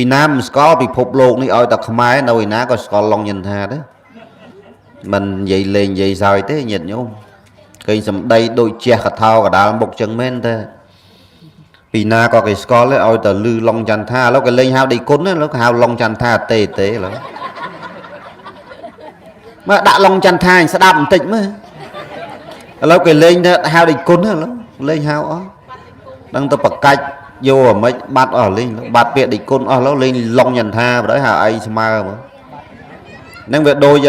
ពីណាមិនស្គាល់ពិភពលោកនេះឲ្យតែខ្មែរនៅឯណាក៏ស្គាល់ឡុងយន្ថាដែរមិននិយាយលេងនិយាយសើចទេញាតិញោមឃើញសម្ដីដូចជះកថោកដាលមុខចឹងមែនទេពីណាក៏គេស្គាល់ដែរឲ្យតែលឺឡុងចន្ទថាឥឡូវគេលេងហៅដីគុណណាឥឡូវគេហៅឡុងចន្ទថាទេទេឥឡូវមកដាក់ឡុងចន្ទថាឲ្យស្ដាប់បន្តិចមើលឥឡូវគេលេងទៅហៅដីគុណណាឥឡូវលេងហៅអស់ដឹងទៅប្រកាច់យកអាម៉េចបាត់អស់លេងបាត់ពាក្យដីគុណអស់ឥឡូវលេងឡុងចន្ទថាបណ្ដោយហៅឯងស្មើមើលហ្នឹងវាដូច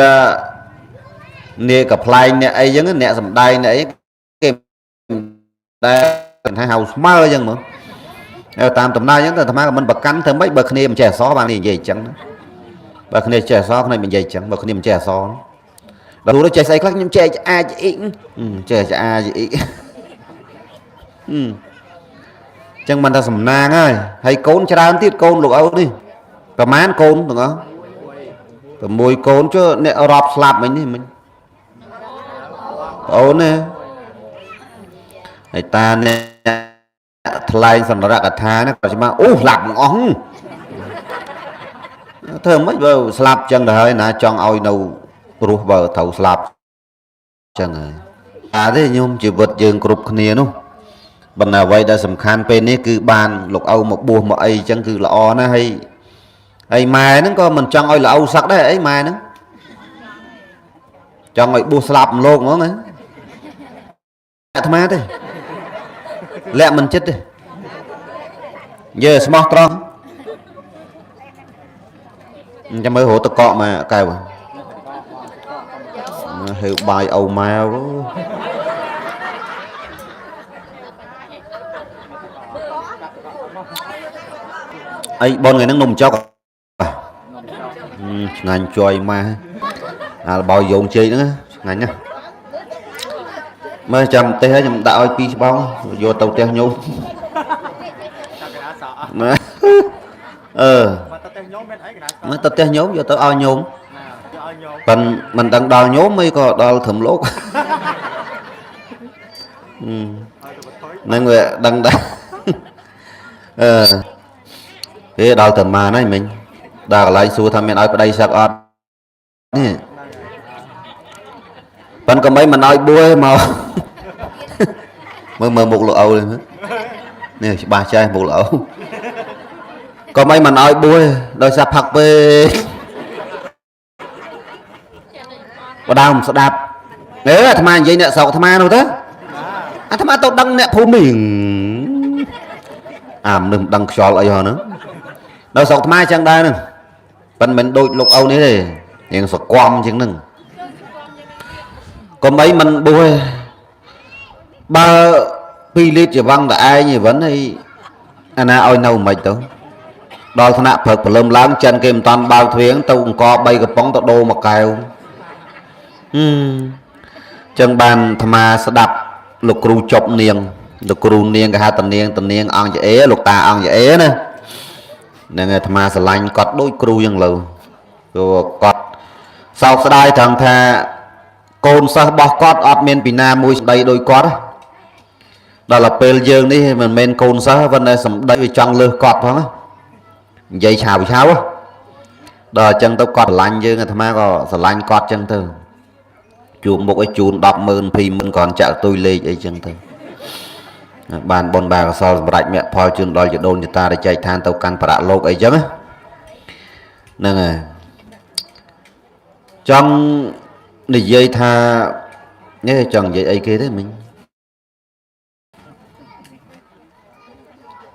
នាយកប្លែងអ្នកអីចឹងអ្នកសំដែងអ្នកអីគេដែលថាហៅស្មើចឹងមើលតាមដំណើរចឹងទៅអាត្មាក៏មិនប្រកាន់ធ្វើម៉េចបើគ្នាមិនចេះអក្សរបាននិយាយចឹងបើគ្នាចេះអក្សរគ្នាមិននិយាយចឹងបើគ្នាមិនចេះអក្សរដល់ទៅចេះស្អីខ្លះខ្ញុំចេះអាចអ៊ីចេះអាចអ៊ីចឹងមិនថាសំណាងហើយហើយកូនច្រើនទៀតកូនលោកឪនេះប្រហែលកូនទាំងអស់6កូនចុះអ្នករាប់ស្លាប់មិញនេះមិញប្អូនណាហើយតាអ្នកថ្លែងសម្រាប់កថាណាគាត់ច្បាស់អូស្លាប់ទាំងអស់ធ្វើមិនបើស្លាប់ចឹងទៅហើយណាចង់ឲ្យនៅរស់បើត្រូវស្លាប់ចឹងហើយអាទេញោមជីវិតយើងគ្រប់គ្នានោះបណ្ណាអ្វីដែលសំខាន់ពេលនេះគឺបានលោកឪមកបួសមកអីចឹងគឺល្អណាស់ហើយហើយម៉ែហ្នឹងក៏មិនចង់ឲ្យលោកឪសឹកដែរអីម៉ែហ្នឹងចង់ឲ្យបួសស្លាប់លោកហ្មងណាអាត្មាទេលាក់មិនចិត្តទេនិយាយស្មោះត្រង់ចាំមើលរត់តកកមកកែវហៅបាយឪម៉ែអីបនថ្ងៃហ្នឹងនំចុកឆ្ងាញ់ចយម៉ែអាលបោយងជែកហ្នឹងឆ្ងាញ់ណាស់មើលចាំផ្ទះខ្ញុំដាក់ឲ្យពីរច្បងយកទៅផ្ទះញោមណាអឺ មកទៅផ្ទះញោមមានអីកណា មកទៅផ្ទះញោមយកទៅឲ្យញោម ណាយកឲ្យញោម ប៉ិនមិនដឹងដល់ញោមអីក៏ដល់ត្រឹមលោក ឲ្យទៅបន្ថយ ហ្នឹងវាដឹងដែរអឺគេដល់ទៅម៉ានហើយមិញដល់កន្លែងសួរថាមានឲ្យប្តីសឹកអត់នេះប៉ិនកុំអីមិនឲ្យបួសមកមើលមើលមុខលោកឪនេះច្បាស់ចេះមុខលោកឪកុំអីមិនឲ្យបួសដោយសារផឹកពេកបដើមស្ដាប់អេអាត្មានិយាយអ្នកស្រុកអាត្មានោះទៅអាត្មាទៅដឹងអ្នកភូមិនេះអាមនុស្សមិនដឹងខ្យល់អីហ្នឹងដល់ស្រុកអាត្មាចឹងដែរហ្នឹងប៉ិនមិនដូចលោកឪនេះទេរៀងសកមជាងហ្នឹងកុំអីមិនបួសបើ2លីត្រច្រវ៉ាំងតែឯងឯវិញហើយអាណាឲ្យនៅមិនទៅដល់ថ្នាក់ព្រឹកព្រលឹមឡើងចិនគេមិនតាន់បើកទ្វាងទៅអង្គ3កំប៉ុងទៅដូរមួយកែវចឹងបានអាត្មាស្ដាប់លោកគ្រូចប់នាងលោកគ្រូនាងគេហៅតានាងតានាងអង្គអេលោកតាអង្គអេណាហ្នឹងអាត្មាស្រឡាញ់គាត់ដូចគ្រូយ៉ាងលើព្រោះគាត់សោកស្ដាយត្រង់ថាកូនសិស្សរបស់គាត់អត់មានពីណាមួយស្ដីដូចគាត់ដល់ទៅពេលយើងនេះមិនមែនកូនសិស្សប៉ុន្តែសម្ដីវាចង់លើសគាត់ផងនិយាយឆាវឆាវដល់អញ្ចឹងទៅគាត់ស្រឡាញ់យើងអាត្មាក៏ស្រឡាញ់គាត់អញ្ចឹងទៅជួបមុខឲ្យជូន100000 20000គ្រាន់ចាក់ទុយលេខអីចឹងទៅបានបុណ្យបាកុសលសម្រាប់មគ្គផលជូនដល់យដូនយតាដែលចែកឋានទៅកាន់ប្រលោកអីចឹងហ្នឹងហើយចង់និយាយថានេះចង់និយាយអីគេទេមិញ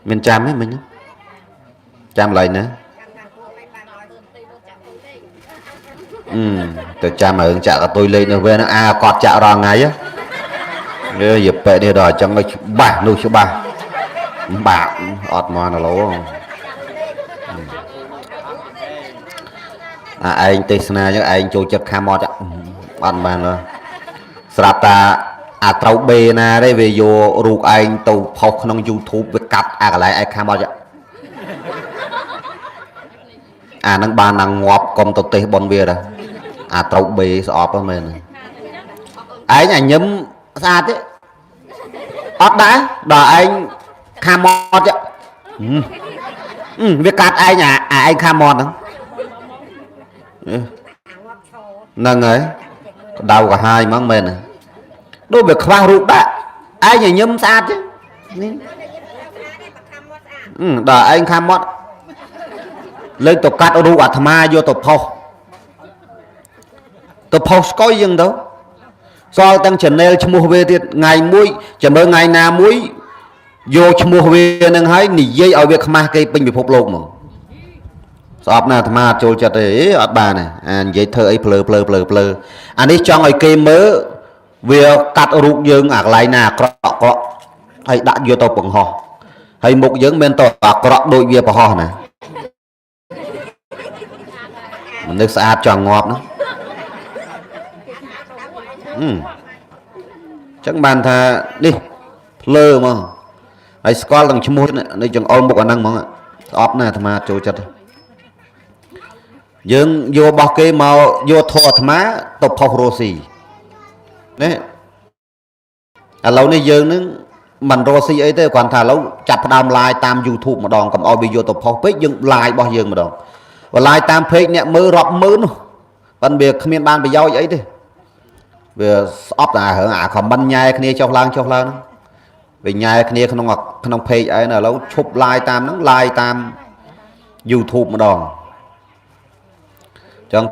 មានចាំទេមិញចាំឡើយណាទៅចាំរឿងចាក់កតុយលេខនៅវិញហ្នឹងអាគាត់ចាក់រាល់ថ្ងៃនេះយប៉ែនេះដល់អញ្ចឹងឲ្យច្បាស់នោះច្បាស់បាក់អត់មកណាឡូអាឯងទេសនាអញ្ចឹងឯងចូលចិត្តខាំអត់អត់បានស្រាប់តាអាត្រូវបេណាទេវាយករូបឯងទៅផុសក្នុង YouTube វាកាត់អាកន្លែងឯងខាំអត់អាហ្នឹងបានណាងាប់កុំទៅទេសប៉ុនវាដែរអាត្រូវបេស្អប់ហ្នឹងមែនឯងអាញឹមស្អាតទេអត់ដែរដល់ឯងខាំអត់ វាកាត់ឯងអាឯងខាំមាត់ហ្នឹងហ្នឹងហើយក្តៅកាហាយហ្មងមែនដូចវាខ្វះរូបដាក់ឯងញញឹមស្អាតចឹងនេះដល់ឯងខាំមាត់លើកទៅកាត់រូបអាត្មាយកទៅផុសទៅផុសស្កុយចឹងទៅសល់ទាំង channel ឈ្មោះវាទៀតថ្ងៃមួយចាំមើលថ្ងៃណាមួយយកឈ្មោះវានឹងហើយនិយាយឲ្យវាខ្មាស់គេពេញពិភពលោកហ្មងស្អប់ណាស់អាត្មាអត់ចូលចិត្តទេអត់បានទេអានិយាយធ្វើអីភ្លើភ្លើភ្លើភ្លើអានេះចង់ឲ្យគេមើលវាកាត់រូបយើងអាកន្លែងណាអាក្រក់អាក្រក់ហើយដាក់យកទៅបង្ហោះហើយមុខយើងមិនទៅអាក្រក់ដូចវាបង្ហោះណាមនុស្សស្អាតចង់ងាប់ណាអឺចឹងបានថានេះភ្លើហ្មងហើយស្គាល់ទាំងឈ្មោះនេះចង្អុលមុខអាហ្នឹងហ្មងស្អប់ណាស់អាត្មាចូលចិត្តយើងយករបស់គេមកយកធម៌អាត្មាទៅផុសរស់ស៊ីនេះឥឡូវនេះយើងនឹងមិនរស់ស៊ីអីទេគ្រាន់ថាឥឡូវចាប់ផ្ដើម live តាម YouTube ម្ដងកុំឲ្យវាយកទៅផុសពេកយើង live របស់យើងម្ដងបើ live តាម page អ្នកមើលរាប់ម៉ឺននោះប៉ុន្តែវាគ្មានបានប្រយោជន៍អីទេវាស្អប់តែរឿងអា comment ញ៉ែគ្នាចុះឡើងចុះឡើងហ្នឹងវាញ៉ែគ្នាក្នុងក្នុង page ឯងឥឡូវឈប់ live តាមហ្នឹង live តាម YouTube ម្ដងចឹង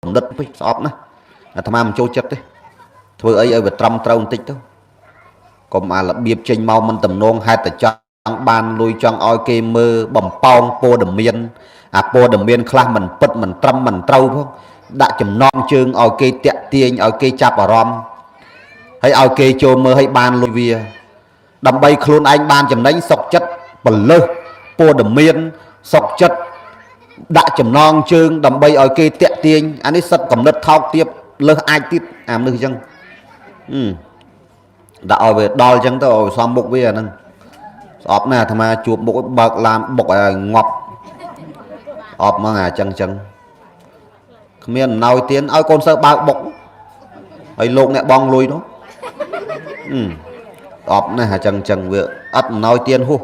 កំណត់ពេកស្អប់ណាស់អាត្មាមិនចូលចិត្តទេធ្វើអីឲ្យវាត្រឹមត្រូវបន្តិចទៅកុំអារបៀបចេញមកមិនតំណងហេតុតែចង់បានលុយចង់ឲ្យគេមើលបំពងព័ត៌មានអាព័ត៌មានខ្លះមិនពិតមិនត្រឹមមិនត្រូវផងដាក់ចំណងជើងឲ្យគេតាក់ទាញឲ្យគេចាប់អារម្មណ៍ហើយឲ្យគេចូលមើលឲ្យបានលុយវាដើម្បីខ្លួនឯងបានចំណេញសុកចិត្តពលឹះព័ត៌មានសុកចិត្តដាក់ចំណងជើងដើម្បីឲ្យគេតាក់ទាញអានេះសិតកំណត់ថោកទៀបលើសអាចទៀតអាមនុស្សអញ្ចឹងដាក់ឲ្យវាដល់អញ្ចឹងទៅឲ្យសំមុខវាអាហ្នឹងស្អប់ណាស់អាត្មាជួបមុខបើកឡានបុកឲ្យងាប់ស្អប់ហ្មងអាអញ្ចឹងអញ្ចឹងគ្មានអំណោយទៀនឲ្យកូនសិស្សបើកបុកហើយលោកអ្នកបងលុយនោះស្អប់ណាស់អាចឹងចឹងវាអត់អំណោយទៀនហួស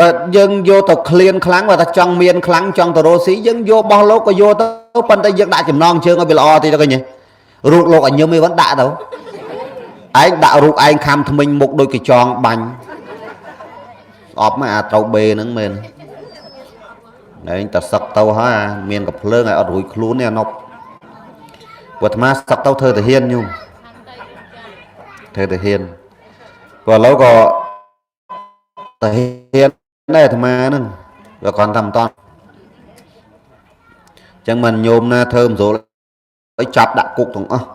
បើយើងយកទៅឃ្លានខ្លាំងបើថាចង់មានខ្លាំងចង់ទៅរកស៊ីយើងយករបស់លោកក៏យកទៅប៉ុន្តែយើងដាក់ចំណងជើងឲ្យវាល្អតិចទៅឃើញទេរូបលោកឲ្យញឹមឯវិញដាក់ទៅឯងដាក់រូបឯងខំថ្មិញមុខដូចកញ្ចងបាញ់ស្អប់មកអាត្រូវបេហ្នឹងមែនឯងតែសឹកទៅហើយអាមានកំភ្លើងឲ្យអត់រួចខ្លួនទេអាណប់ព្រោះអាត្មាសឹកទៅធ្វើទាហានញោមធ្វើទាហានព្រោះឥឡូវក៏ទាហានដែរអាត្មាហ្នឹងវាគ្រាន់តែមិនតន់ចឹងមិនញោមណាធ្វើមិនស្រួលឲ្យចាប់ដាក់គុកទាំងអស់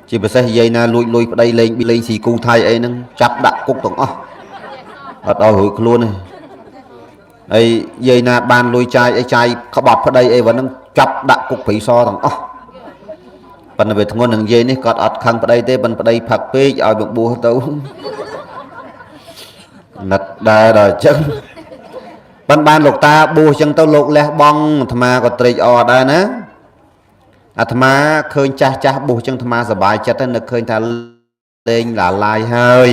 ជាពិសេសយាយណាលួចលុយប្តីលេងលេងស៊ីគូថៃអីហ្នឹងចាប់ដាក់គុកទាំងអស់អត់ឲ្យរួចខ្លួនទេហើយយាយណាបានលុយចាយអីចាយក្បត់ប្តីអីវ៉ាហ្នឹងចាប់ដាក់គុកព្រៃសទាំងអស់ប៉ុន្តែវាធ្ងន់នឹងយាយនេះគាត់អត់ខឹងប្តីទេប៉ុន្តែប្តីផឹកពេកឲ្យបបួសទៅណិតដែរដល់អញ្ចឹងប៉ុន្តែបានលោកតាបួសអញ្ចឹងទៅលោកលះបង់អាត្មាក៏ត្រេកអរដែរណាអាត្មាឃើញចាស់ចាស់បួសអញ្ចឹងអាត្មាសប្បាយចិត្តហើយនឹកឃើញថាលេងឡាឡាយហើយ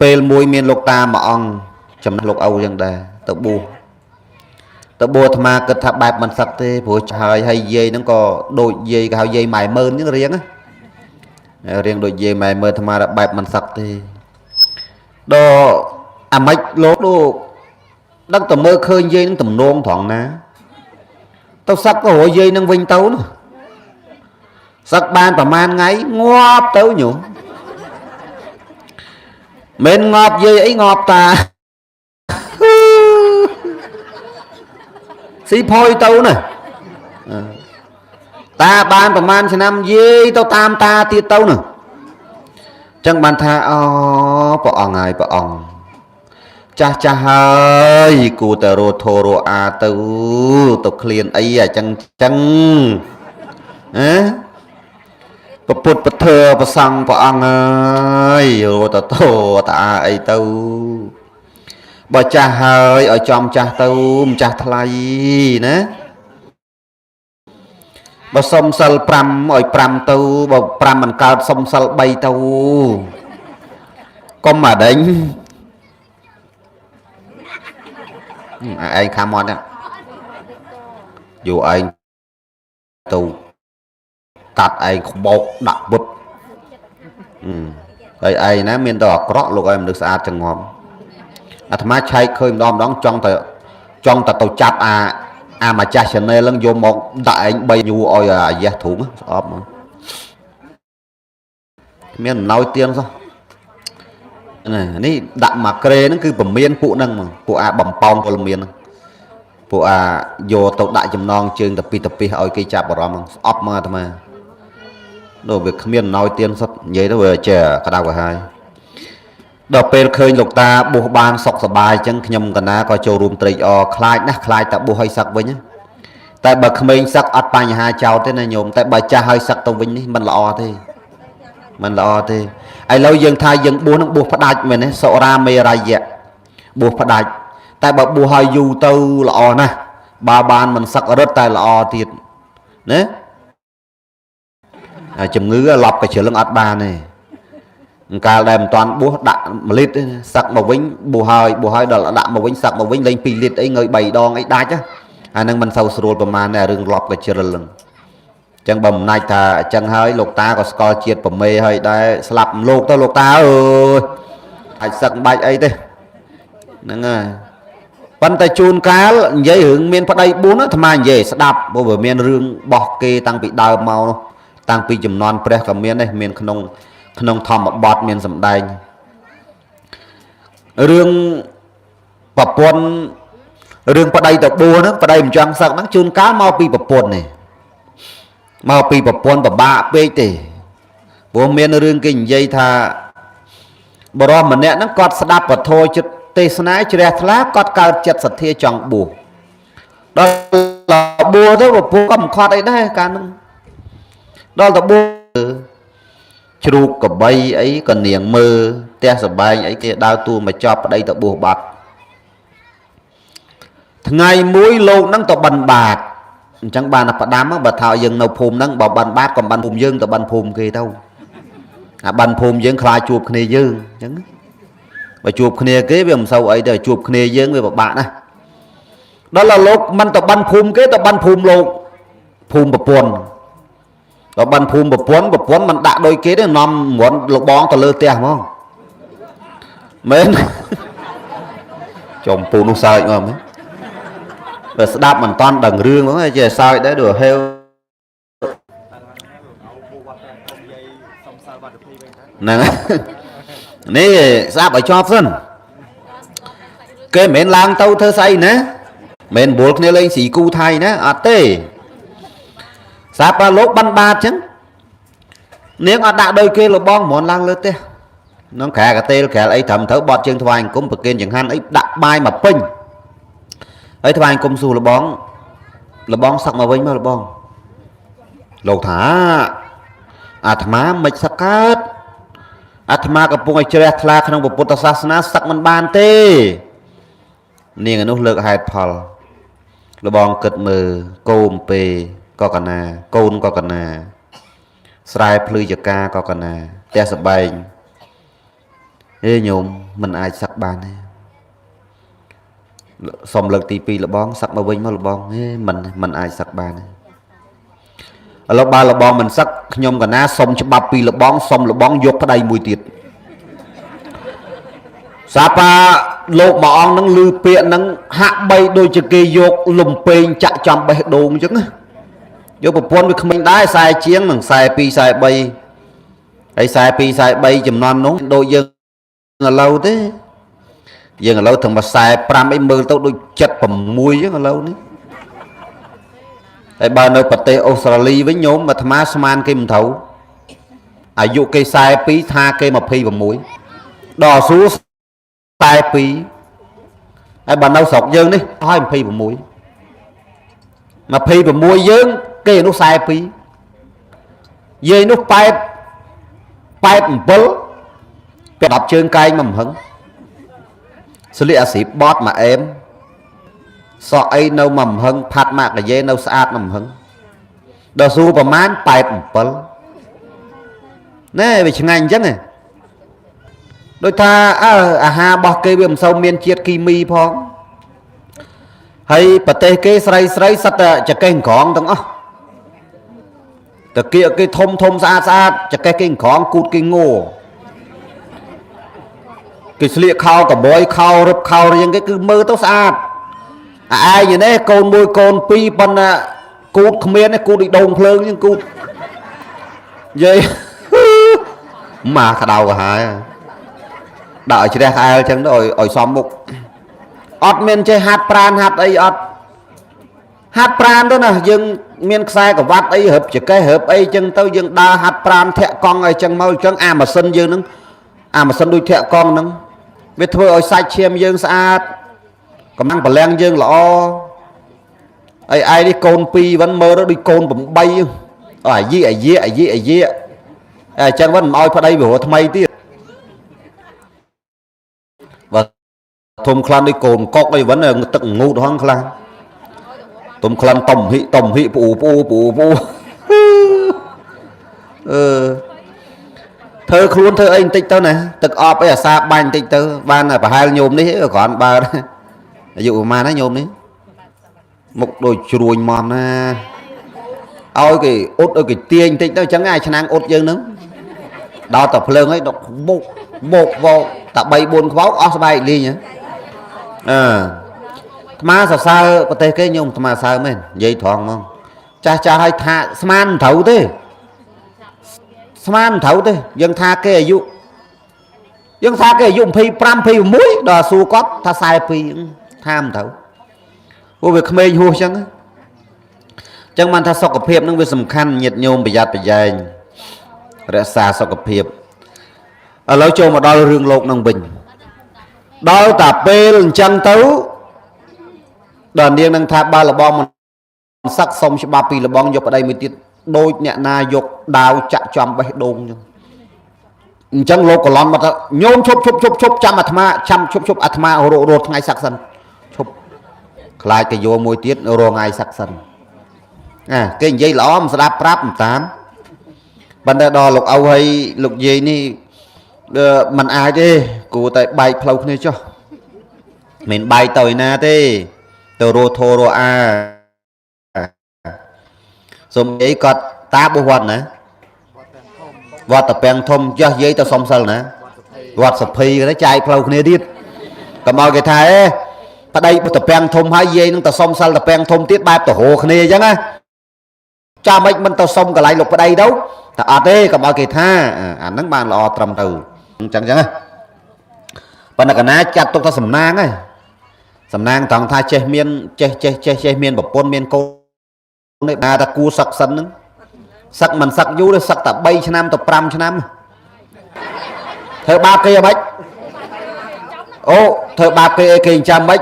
ពេលមួយមានលោកតាមួយអង្គចំណេះលោកឪអញ្ចឹងដែរទៅបួសទៅបួសអាត្មាគិតថាបែបមិនសឹកទេព្រោះហើយហើយយាយហ្នឹងក៏ដូចយាយគេហៅយាយម៉ែម៉ឺនអញ្ចឹងរៀងណារៀងដូចយាយម៉ែម៉ឺនអាត្មាថាបែបមិនសឹកទេដល់អាម៉េចលោកលោកដឹងតែមើលឃើញយាយនឹងទំនងត្រង់ណាទៅសឹកក៏រកយាយនឹងវិញទៅនោះសឹកបានប្រហែលថ្ងៃងាប់ទៅញោមមិនងាប់យាយអីងាប់តាស៊ីផុយទៅណាតាបានប្រហែលឆ្នាំយាយទៅតាមតាទៀតទៅនោះចឹងបានថាអូព្រះអង្គហើយព្រះអង្គចាស់ចាស់ហើយគួរតែរោធោរអាទៅទៅឃ្លានអីអញ្ចឹងចឹងហ៎ពពុទ្ធពធប្រសង់ព្រះអង្គហើយរោតតោតាអីទៅបើចាស់ហើយឲ្យចំចាស់ទៅម្ចាស់ថ្លៃណាបើសុំសិល5ឲ្យ5ទៅបើ5មិនកើតសុំសិល3ទៅកុំអាដេញ ឯងខាំមាត់ហ្នឹងយកឯងទៅកាត់ឯងក្បោកដាក់វឹបហើយឯងណាមានតែអាក្រក់លោកឲ្យមនុស្សស្អាតចងំអាត្មាឆែកឃើញម្ដងម្ដងចង់តែទៅចាប់អាម្ចាស់ channel ហ្នឹងយកមកដាក់ឯង3ញូឲ្យអាយ៉ះទ្រូងស្អប់មកគ្មានអំណោយទៀនសោះនេះដាក់មកក្រេហ្នឹងគឺពមៀនពួកហ្នឹងហ្មងពួកអាបំប៉ោងពលមានហ្នឹងពួកអាយកទៅដាក់ចំណងជើងតពីតពីឲ្យគេចាប់អារម្មណ៍ហ្នឹងស្អប់មកអាត្មាដល់វាគ្មានអំណោយទៀនសុទ្ធនិយាយទៅវាចេះក្តៅក្រហាយដល់ពេលឃើញលោកតាបួសបានសុខសប្បាយអញ្ចឹងខ្ញុំកណាក៏ចូលរួមត្រេកអរខ្លាចណាស់ខ្លាចតែបួសឲ្យសឹកវិញតែបើក្មេងសឹកអត់បញ្ហាចោលទេណាញោមតែបើចាស់ឲ្យសឹកទៅវិញនេះមិនល្អទេមិនល្អទេឥឡូវយើងថាយើងបួសនឹងបួសផ្ដាច់មែនទេសុរាមេរយៈបួសផ្ដាច់តែបើបួសឲ្យយូរទៅល្អណាស់បើបានមិនសឹករត់តែល្អទៀតណាជំងឺឡប់កជ្រលឹងអត់បានទេកាលដែលមិនតាន់បួសដាក់1លីត្រសឹកមកវិញបួសហើយបួសហើយដល់ដាក់មកវិញសឹកមកវិញលេង2លីត្រអីងើយ3ដងអីដាច់អានឹងមិនសូវស្រួលប្រហែលដែររឿងឡប់កជ្រលឹងចឹងបើមិនណាច់ថាអញ្ចឹងហើយលោកតាក៏ស្គាល់ជាតិប្រមេហើយដែរស្លាប់លោកទៅលោកតាអើយអាចសឹកបាច់អីទេហ្នឹងហើយប៉ុន្តែជួនកាលនិយាយរឿងមានប្តី4អាត្មានិយាយស្ដាប់ព្រោះវាមានរឿងបោះគេតាំងពីដើមមកនោះតាំងពីចំនួនព្រះក៏មានដែរមានក្នុងធម្មបទមានសម្ដែងរឿងប្រពន្ធរឿងប្តីទៅបួសហ្នឹងប្តីមិនចង់សឹកហ្នឹងជួនកាលមកពីប្រពន្ធនេះមកពីប្រពន្ធពិបាកពេកទេព្រោះមានរឿងគេនិយាយថាបរិសម្នាក់ហ្នឹងគាត់ស្ដាប់ពធចិត្តទេសនាជ្រះថ្លាគាត់កើតចិត្តសទ្ធាចង់បួសដល់បួសទៅប្រពន្ធក៏មិនខត់អីដែរកាលហ្នឹងដល់ទៅបួសជ្រូកកបីអីក៏នាងមើលផ្ទះសបែងអីគេដើរតួមកចប់ប្តីទៅបួសបាត់ថ្ងៃមួយលោកហ្នឹងទៅបិណ្ឌបាតអញ្ចឹងបានតែផ្ដាំបើថាយើងនៅភូមិហ្នឹងបើបិណ្ឌបាតកុំបិណ្ឌភូមិយើងទៅបិណ្ឌភូមិគេទៅអាបិណ្ឌភូមិយើងខ្លាចជួបគ្នាយើងអញ្ចឹងបើជួបគ្នាគេវាមិនសូវអីទេជួបគ្នាយើងវាពិបាកណាស់ដល់លោកមិនទៅបិណ្ឌភូមិគេទៅបិណ្ឌភូមិលោកភូមិប្រពន្ធដល់បិណ្ឌភូមិប្រពន្ធប្រពន្ធមិនដាក់ដូចគេទេនាំមន់លបងទៅលើផ្ទះហ្មងមែនចំពូនោះសើចមកមែនបើស្ដាប់មិនតាន់ដឹងរឿងហ្នឹងចេះសើចដែរដូចហេវហ្នឹងនេះស្ដាប់ឲ្យជាប់សិនគេមិនមែនឡើងទៅធ្វើស្អីណាមិនមែនបួលគ្នាលេងស៊ីគូថៃណាអត់ទេស្រាប់តែលោកបិណ្ឌបាតចឹងនាងអត់ដាក់ដូចគេលបងហ្មងឡើងលើផ្ទះនឹងក្រែកាតេលក្រែអីត្រឹមត្រូវបត់ជើងថ្វាយអង្គមប្រគេនចង្ហាន់អីដាក់បាយមកពេញហើយថ្វាយអង្គមសួរលបងលបងសឹកមកវិញមកលបងលោកថាអាត្មាមិនសឹកកើតអាត្មាកំពុងឲ្យជ្រះថ្លាក្នុងពុទ្ធសាសនាសឹកមិនបានទេនាងឯនោះលើកហេតុផលលបងគិតមើលគោអំពេក៏កណាកូនក៏កណាស្រែភ្លឺចកាក៏កណាផ្ទះសបែងអេញោមមិនអាចសឹកបានទេសុំលើកទី2លបងសឹកមកវិញមកលបងហេមិនអាចសឹកបានទេឥឡូវបើលបងមិនសឹកខ្ញុំកណាសុំច្បាប់ពីលបងសុំលបងយកប្តីមួយទៀតសាបាលោកមួយអង្គនឹងលឺពាក្យនឹងហាក់បីដូចជាគេយកលំពេងចាក់ចំបេះដូងអញ្ចឹងណាយកប្រពន្ធវាក្មេងដែរ40ជាងនឹង42 43ហើយ42 43ចំនួននោះដូចយើងឥឡូវទេយើងឥឡូវត្រឹម45អីមើលទៅដូច76អញ្ចឹងឥឡូវនេះហើយបើនៅប្រទេសអូស្ត្រាលីវិញញោមអាត្មាស្មានគេមិនត្រូវអាយុគេ42ថាគេ26ដល់សួរ42ហើយបើនៅស្រុកយើងនេះហើយ26 26យើងគេនោះ42យាយនោះ8 87ពាក់10ជើងកែងមកហឹងស្លៀកអាស៊ីបតមកអែមសក់អីនៅមកហឹងផាត់មកកាយេនៅស្អាតមកហឹងដល់សួរប្រមាណ87ណែវាឆ្ងាញ់អញ្ចឹងហ៎ដូចថាអើអាហាររបស់គេវាមិនសូវមានជាតិគីមីផង ហើយប្រទេសគេស្រីស្រីសិតតែចកេះក្រងទាំងអស់តកៀកគេធំធំស្អាតស្អាតចកេះគេក្រងគូតគេងោគេស្លៀកខោកបយខោរឹបខោរៀងគេគឺមើលទៅស្អាតអាឯងនេះកូនមួយកូនពីរប៉ុន្តែគូតគ្មានទេគូតដូចដងភ្លើងហ្នឹងគូតយាយ ម៉ាក្តៅកាហាយដាក់ឲ្យជ្រះក្អែលចឹងទៅឲ្យសមមុខអត់មានចេះហាត់ប្រានហាត់អីអត់ហាត់ប្រានទៅណាយើងមានខ្សែក្រវ៉ាត់អីរឹបចកេះរឹបអីចឹងទៅយើងដើរហាត់ប្រានធាក់កង់អីចឹងមកចឹងអាម៉ាស៊ីនយើងហ្នឹងអាម៉ាស៊ីនដូចធាក់កង់ហ្នឹងវាធ្វើឲ្យសាច់ឈាមយើងស្អាតកម្លាំងពលំយើងល្អអីឯនេះកូន2វិញមើលទៅដូចកូន8អូអាយីអាយីអាយីអាយីអញ្ចឹងវិញមិនឲ្យប្តីវារស់ថ្មីទៀតបើធំខ្លាំងដូចកូនកុកអីវិញទឹកងូតហងខ្លះទុំខ្លាំងតំហិតំហិពូពូពូពូអឺធ្វើខ្លួនធ្វើអីបន្តិចទៅណាទឹកអប់អីអាសាបាញ់បន្តិចទៅបានប្រហែលញោមនេះគ្រាន់បើអាយុប្រហែលណាញោមនេះមុខដូចជ្រួញមមណាឲ្យគេអ៊ុតឲ្យគេទាញបន្តិចទៅអញ្ចឹងអាឆ្នាំងអ៊ុតយើងហ្នឹងដល់តែភ្លើងហើយដល់បុកបុកវោកតែ3 4ខ្វោកអស់ស្បែកលីងអឺអាត្មាសរសើរប្រទេសគេញោមអាត្មាសរសើរមែននិយាយត្រង់ហ្មងចាស់ចាស់ឲ្យថាស្មានមិនត្រូវទេស្មានមិនត្រូវទេយើងថាគេអាយុយើងថាគេអាយុ25 26ដល់សួរគាត់ថា42ថាមិនត្រូវព្រោះវាក្មេងហួសអញ្ចឹងអញ្ចឹងបានថាសុខភាពនឹងវាសំខាន់ញាតិញោមប្រយ័ត្នប្រយែងរក្សាសុខភាពឥឡូវចូលមកដល់រឿងលោកនឹងវិញដល់តាពេលអញ្ចឹងទៅដល់នាងនឹងថាបើលបងមិនសឹកសុំច្បាប់ពីលបងយកប្តីមួយទៀតដូចអ្នកណាយកដាវចាក់ចំបេះដូងអញ្ចឹងអញ្ចឹងលោកកឡន់មកថាញោមឈប់ឈប់ឈប់ឈប់ចាំអាត្មាចាំឈប់ឈប់អាត្មារករត់ថ្ងៃសឹកសិនឈប់ខ្លាចគេយកមួយទៀតរងថ្ងៃសឹកសិនអាគេនិយាយល្អមិនស្ដាប់ប្រាប់មិនតាមប៉ុន្តែដល់លោកឪហើយលោកយាយនេះมันអាចទេគួរតែបែកផ្លូវគ្នាចុះមិនបែកទៅឯណាទេទៅរោធោរអាសុំយាយគាត់តាបោះវត្តណា វត្តទាំងធំវត្តតាពាំងធំចាស់យាយទៅសុំសិលណា វត្តសភីវត្តសភីគេចាយផ្លូវគ្នាទៀតកុំឲ្យគេថាអេប្តីតាពាំងធំហើយយាយនឹងទៅសុំសិលតាពាំងធំទៀតបែបទៅរោគ្នាអញ្ចឹងណាចាំមិនមិនទៅសុំកន្លែងលោកប្តីទៅតែអត់ទេកុំឲ្យគេថាអាហ្នឹងបានល្អត្រឹមទៅអញ្ចឹងអញ្ចឹងណាប៉ុន្តែកណាចាត់ទុកថាសំណាងហើយសំណាងត្រង់ថាចេះមានចេះចេះចេះចេះមានប្រពន្ធមានកូននេះបានតែគួសឹកសិនហ្នឹងសឹកមិនសឹកយូរទេសឹកតែ3ឆ្នាំទៅ5ឆ្នាំធ្វើបាបគេអ្ហ្មិចអូធ្វើបាបគេអីគេចាំម៉េច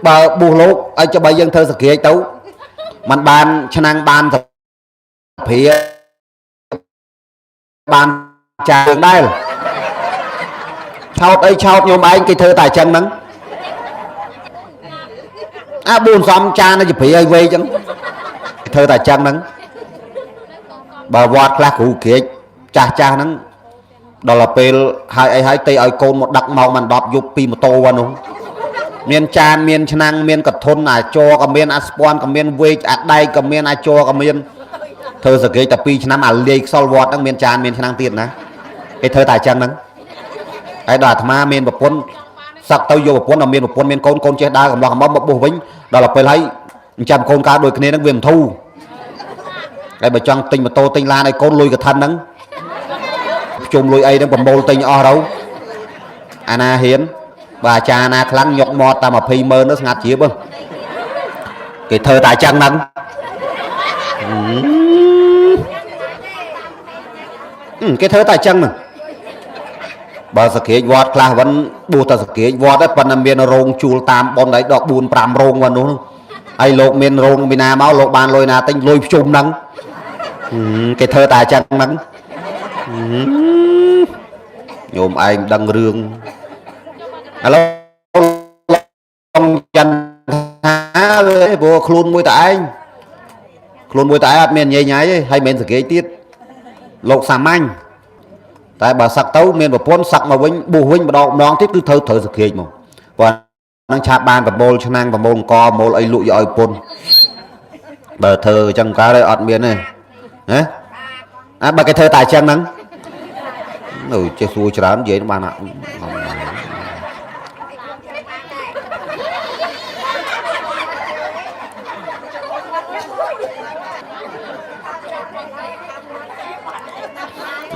បើបួសលោកឲ្យចុះបើយើងធ្វើសក្រាចទៅมันបានឆ្នាំងបានសភាបានចាងដែរឆោតអីឆោតញោមឯងគេធ្វើតែអញ្ចឹងហ្នឹងអាបួនសំចាននៅជព្រាឲ្យវែកអញ្ចឹងគេធ្វើតែអញ្ចឹងហ្នឹងបើវត្តខ្លះគ្រូក្រាចចាស់ចាស់ហ្នឹងដល់ទៅពេលហើយអីហើយទេឲ្យកូនមកដឹកម៉ោងមិន10យប់ពីម៉ូតូវនោះមានចានមានឆ្នាំងមានកធុនអាចក៏មានអាស្ពាន់ក៏មានវែកអាដែកក៏មានអាចក៏មានធ្វើសក្តិតែ2ឆ្នាំអាលាយខ្សលវត្តហ្នឹងមានចានមានឆ្នាំងទៀតណាគេធ្វើតែអញ្ចឹងហ្នឹងហើយដល់អាត្មាមានប្រពន្ធសឹកទៅយកប្រពន្ធដល់មានប្រពន្ធមានកូនកូនចេះដើរកំឡោះកំមកបោះវិញដល់ទៅពេលហើយចាំកូនកើតដូចគ្នាហ្នឹងវាមិនធូរហើយបើចង់ទិញម៉ូតូទិញឡានឲ្យកូនលុយកឋិនហ្នឹងជុំលុយអីហ្នឹងប្រមូលទិញអស់ទៅអាណាហ៊ានបើអាចារ្យណាខ្លាំងញុកមាត់តែ20ម៉ឺនទៅស្ងាត់ជ្រាបគេធ្វើតែអញ្ចឹងហ្នឹងគេធ្វើតែអញ្ចឹងហ្នឹងបើសក្រាចវត្តខ្លះវិញបួសតែសក្រាចវត្តប៉ុន្តែមានរោងជួលតាមប៉ុនដៃដល់4 5រោងវិញនោះហើយលោកមានរោងពីណាមកលោកបានលុយណាទិញលុយភ្ជុំហ្នឹងគេធ្វើតែអញ្ចឹងហ្នឹងញោមឯងដឹងរឿងឥឡូវឡងចន្ទថាព្រោះខ្លួនមួយតែឯងខ្លួនមួយតែឯងអត់មានញ៉ៃញ៉ៃទេហើយមិនសង្កេតទៀតលោកសាមញ្ញតែបើសឹកទៅមានប្រពន្ធសឹកមកវិញបួសវិញម្ដងម្ដងទៀតគឺត្រូវត្រូវសង្កេតមកព្រោះ ហ្នឹងឆាប់បានប្រមូលឆ្នាំងប្រមូលអង្គប្រមូលអីលក់យកឲ្យពុនបើធ្វើអញ្ចឹងកើតទេអត់មានទេណាអាបើគេធ្វើតែអញ្ចឹងហ្នឹងអូចេះសួរច្រើននិយាយបានអា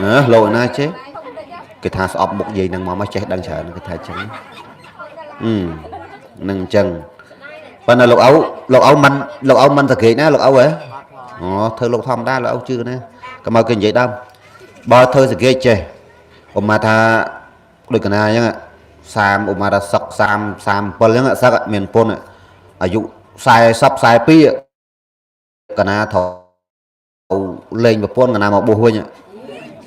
អើលោកណាចេះគេថាស្អប់មុខយាយហ្នឹងមកចេះដឹងច្រើនគេថាអញ្ចឹងអឺនឹងអញ្ចឹងប៉ុន្តែលោកឪលោកឪមិនលោកឪមិនសង្កេតណាលោកឪហ៎អូធ្វើលោកធម្មតាលោកឪជឿណាកុំឲ្យគេនិយាយដើមបើធ្វើសង្កេតចេះឧបមាថាដូចកណាអញ្ចឹង30ឧបមាថាសឹក30 37អញ្ចឹងសឹកមានពុនអាយុ40 42កណាត្រូវលេងប្រពន្ធកណាមកបួសវិញ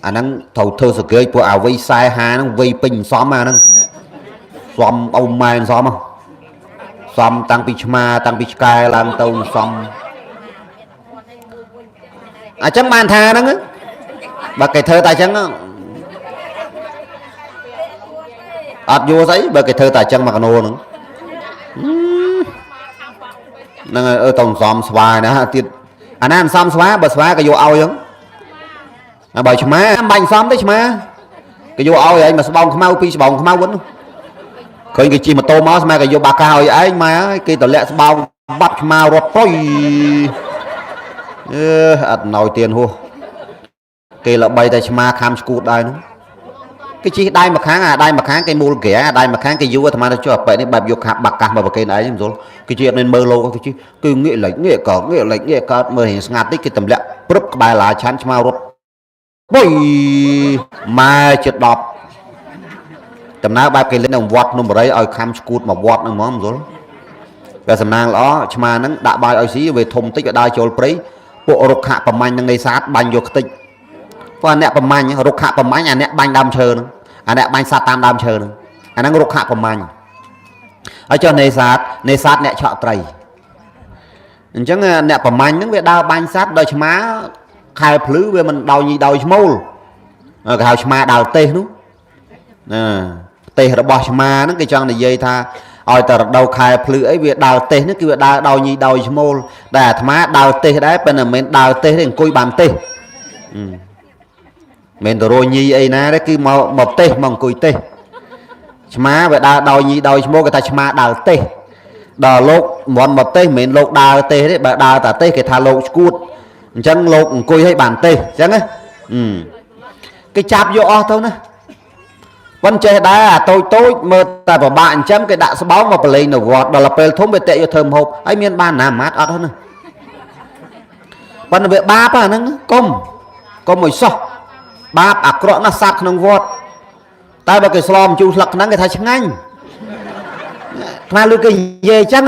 អាហ្នឹងត្រូវធ្វើសង្កេតព្រោះអាវ័យ45ហ្នឹងវ័យពេញសំអាហ្នឹងសំឪម៉ែសំសំតាំងពីឆ្មាតាំងពីឆ្កែឡើងទៅសំអញ្ចឹងបានថាហ្នឹងបើគេធ្វើតែអញ្ចឹងអត់យល់ស្អីបើគេធ្វើតែអញ្ចឹងមកកណោហ្នឹងហ្នឹងអឺទៅសំស្វាយណាទៀតអាណាសំស្វាបើស្វាក៏យកឲ្យអញ្ចឹងបើឆ្មាមិនបាញ់សំទេឆ្មាគេយកឲ្យឯងមកស្បោងខ្មៅពីរស្បោងខ្មៅវិញឃើញគេជិះម៉ូតូមកស្មាគេយកបាកាឲ្យឯងម៉ែហើយគេតម្លាក់ស្បោងបាត់ឆ្មារត់ពុយអឺអត់ណយទៀនហួសគេល្បីតែឆ្មាខំស្គួតដែរនោះគេជិះដៃមួយខាងអាដៃមួយខាងគេមូលក្រាដៃមួយខាងគេយូរអាត្មាទៅចុះអាប៉ែនេះបែបយកខាបាក់កាសមកប្រគេនឯងមិនស្រួលគេជិះអត់មានមើលលោកគេជិះគឺងាកលិចងាកកងាកលិចងាកកើតមើលរៀងស្ងាត់តិចគេតម្លាក់ព្រឹបក្បែរឡាឆាន់ឆ្មារត់ពុយម៉ែជិត10ដំណើរបែបគេលេងនៅវត្តភ្នំបរិយឲ្យខំស្គួតមកវត្តហ្នឹងហ្មងមិនស្រួលតែសំណាងល្អឆ្មាហ្នឹងដាក់បាយឲ្យស៊ីវាធំតិចវាដើរចូលព្រៃពួករុក្ខប្រមាញ់នឹងនេសាទបាញ់យកខ្ទេចព្រោះអាអ្នកប្រមាញ់រុក្ខប្រមាញ់អាអ្នកបាញ់ដើមឈើហ្នឹងអាអ្នកបាញ់សត្វតាមដើមឈើហ្នឹងអាហ្នឹងរុក្ខប្រមាញ់ហើយចុះនេសាទនេសាទអ្នកឆក់ត្រីអញ្ចឹងអ្នកប្រមាញ់ហ្នឹងវាដើរបាញ់សត្វដោយឆ្មាខែភ្លឺវាមិនដោយញីដោយឈ្មោលគេហៅឆ្មាដើរទេសនោះណាទេសរបស់ឆ្មាហ្នឹងគេចង់និយាយថាឲ្យតែរដូវខែភ្លឺអីវាដើរទេសហ្នឹងគឺវាដើរដោយញីដោយឈ្មោលតែអាត្មាដើរទេសដែរប៉ុន្តែមិនមែនដើរទេសទេអង្គុយបានទេសមិនទៅរញីអីណាទេគឺមកមកទេសមកអង្គុយទេសឆ្មាវាដើរដោយញីដោយឈ្មោលគេថាឆ្មាដើរទេសដល់លោកមន់មកទេសមិនមែនលោកដើរទេសទេបើដើរតាទេសគេថាលោកឈួតអញ្ចឹងលោកអង្គុយឲ្យបានទេសអញ្ចឹងណាគេចាប់យកអស់ទៅណាប៉ុន្តែចេះដែរអាតូចតូចមើលតែពិបាកអញ្ចឹងគេដាក់ស្បោងមកប្រឡែងនៅវត្តដល់ពេលធំវាតាក់យកធ្វើម្ហូបហើយមានបានណាម៉ាត់អត់ហ្នឹងប៉ុន្តែវាបាបអាហ្នឹងកុំឲ្យសោះបាបអាក្រក់ណាស់សត្វក្នុងវត្តតែបើគេស្លមជូរស្លឹកហ្នឹងគេថាឆ្ងាញ់ថ្មលឺគេនិយាយអញ្ចឹង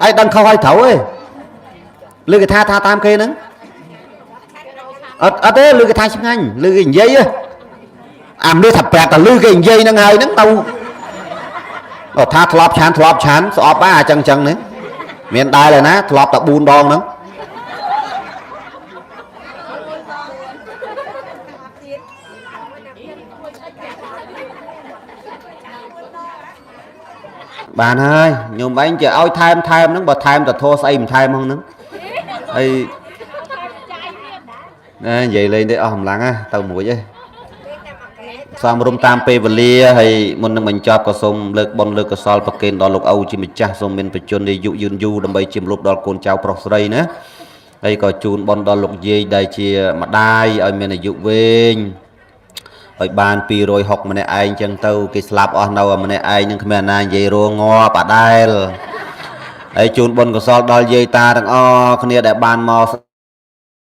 ហើយដឹងខុសហើយត្រូវទេលឺគេថាតាមគេហ្នឹងអត់ទេលឺគេថាឆ្ងាញ់លឺគេនិយាយអានេះថាប្រាប់តែលឺគេនិយាយហ្នឹងហើយហ្នឹងទៅថាធ្លាប់ឆានធ្លាប់ឆានស្អប់អាចឹងចឹងនេះមានដែរហើយណាធ្លាប់តែ4ដងហ្នឹងបានហើយញោមឯងចេះឲ្យថែមហ្នឹងបើថែមតធោស្អីមិនថែមហ្នឹងហើយណែនិយាយលេងទេអស់កម្លាំងណាទៅមួយឯងសំរុំតាមពេលវេលាហើយមុននឹងបញ្ចប់ក៏សូមលើកបុណ្យលើកកុសលប្រគេនដល់លោកឪជាម្ចាស់សូមមានបច្ចុប្បន្នអាយុយឺនយូរដើម្បីជាមលុបដល់កូនចៅប្រុសស្រីណាហើយក៏ជូនបុណ្យដល់លោកយាយដែលជាម្ដាយឲ្យមានអាយុវែងឲ្យបាន260ម្នាក់ឯងចឹងទៅគេស្លាប់អស់នៅម្នាក់ឯងនឹងគ្មានណានិយាយរងងាប់អាដែលហើយជូនបុណ្យកុសលដល់យាយតាទាំងអស់គ្នាដែលបានមកស្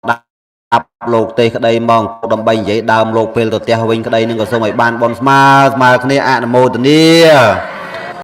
ដាប់លោកទេសក្តីមកដើម្បីនិយាយដើមលោកពេលទៅផ្ទះវិញក្តីនឹងក៏សូមឲ្យបានបុណ្យស្មើគ្នាអនុមោទនា